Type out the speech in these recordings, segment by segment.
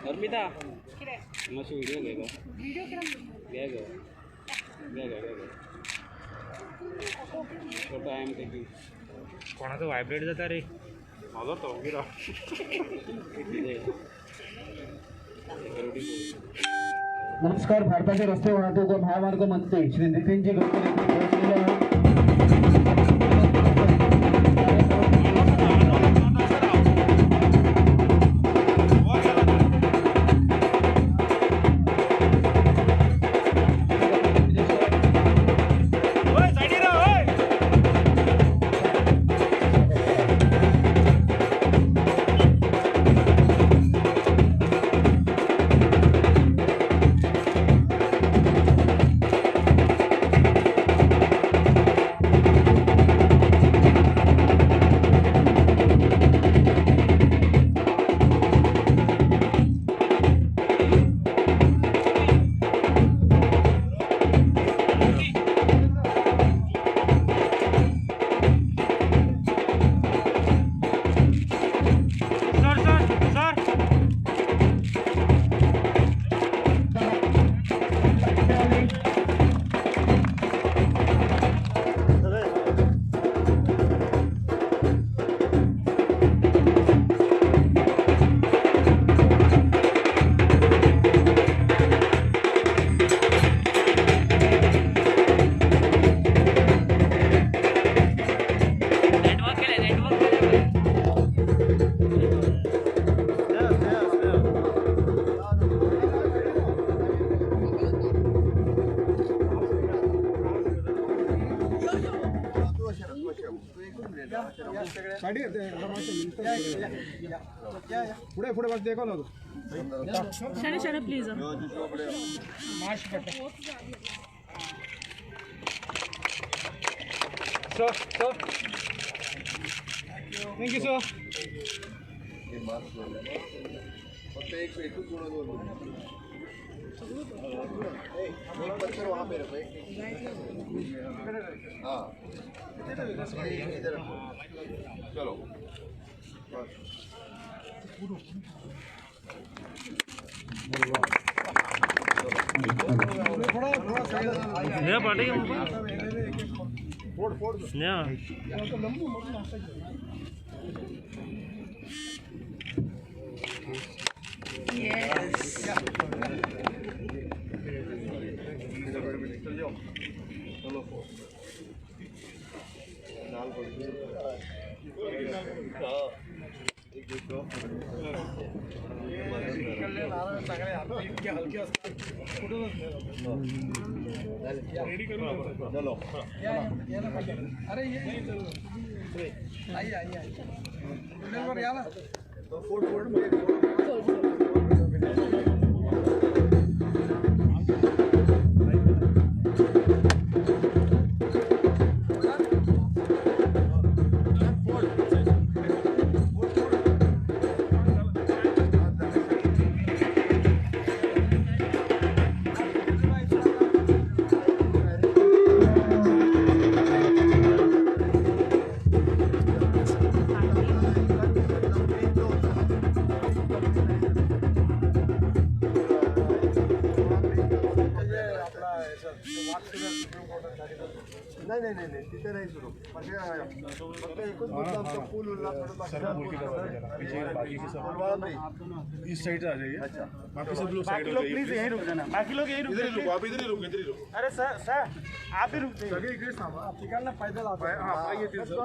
अर्पिता मातशें व्हिडिओ घे गो. घे गो, घे घे घे. Photo I am taking. कोणाचो व्हायब्रेट जाता रे? म्हाजो तो कितें. नमस्कार. भारताचे रस्ते वाहतूक व महामार्ग मंत्री श्री नितीनजी गडकरी यांनी पोहोचलेले आहेत. Sir sir sir. Network केलं, नेटवर्क केलं. पुढे पुढे बस, देखो ना. शरण शरण please. Sir sir, thank you sir. फक्त एक एकच जोडा दोन एक पत्थर वहाँ पे रखो, एक. हाँ, एक इधर रखो. चलो बस. स्नेहा पाटील. स्नेहा. येस. चल जाओ, चलो. नाल हाँ, एक देखो. इतके हलके असतात, कुठूनच. चलो. अरे ये, आइए आइए आइए, या ना. फोड फोड. नाही नाही नाही नाही, तिथे नाही सुरू. म्हणजे फक्त एकच मुद्दा आमचा पूल उरला थोडं. बाकी इस साइड से आ जाइए. अच्छा. बाकी सब लोग साइड बाकी हो लोग जाइए. प्लीज यहीं रुक जाना, बाकी लोग यहीं रुक. इधर ही रुको आप, इधर ही रुको, इधर ही रुको. अरे सर सर, आप ही रुक जाइए. सगळे इकडेच थांबा. तिकडनं पैदल हा पाय येतील सर.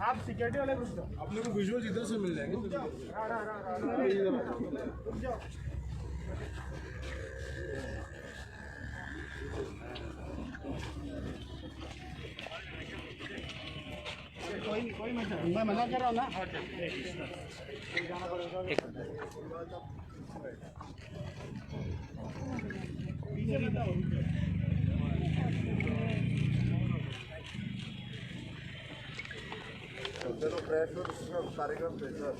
आप सिक्योरिटी वाले रुक जाओ. अपने को विजुअल्स इधर से मिल जाएंगे. रुक जाओ. कोई कोई मत, मैं मना कर रहा हूँ ना. पीछे मत आओ. चलो, फ्रेश हो, कार्यक्रम सर.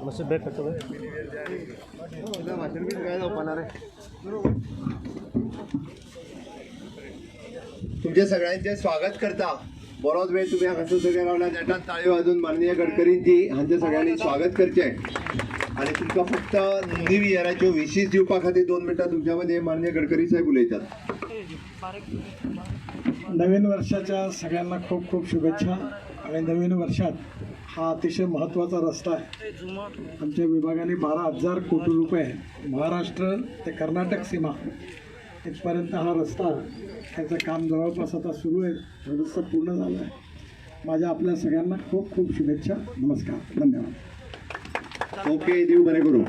मातशें बॅक करता. भाशण बी काय जावपा ना रे. तुमचे सगळ्यांचे स्वागत करता. बरोच वेळ तुमी हांगासर सगळे रावला, नेटान ताळयो वाजून माननीय गडकरींची हांचे सगळ्यांनी स्वागत करचें. आनी तुमकां फक्त न्यू इयराच्यो विशीस दिवपा खातीर 2 मिनटां तुमच्या मदीं माननीय गडकरी साहेब उलयतात. नवीन वर्षाच्या सगळ्यांना खूप खूप शुभेच्छा. आणि नवीन वर्षात हा अतिशय महत्त्वाचा रस्ता आहे. आमच्या विभागाने 12,000 कोटी रुपये महाराष्ट्र ते कर्नाटक सीमा इथपर्यंत हा रस्ता, त्याचं काम जवळपास आता सुरू आहे, थोडंसं पूर्ण झालं आहे. माझ्या आपल्या सगळ्यांना खूप खूप शुभेच्छा. नमस्कार, धन्यवाद. ओके, देव बरें करूं.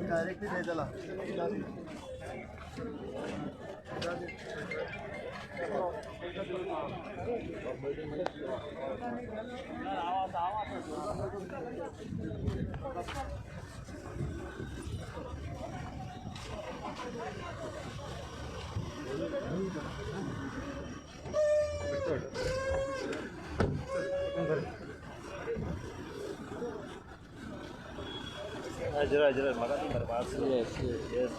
डायरेक्टली त्याला Yes, yes.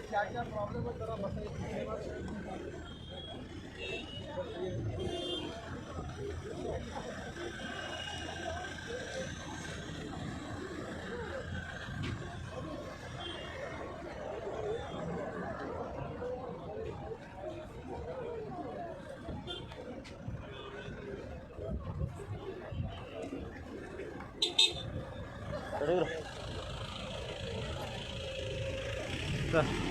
क्या क्या प्रॉब्लम है जरा बताइए. Sir.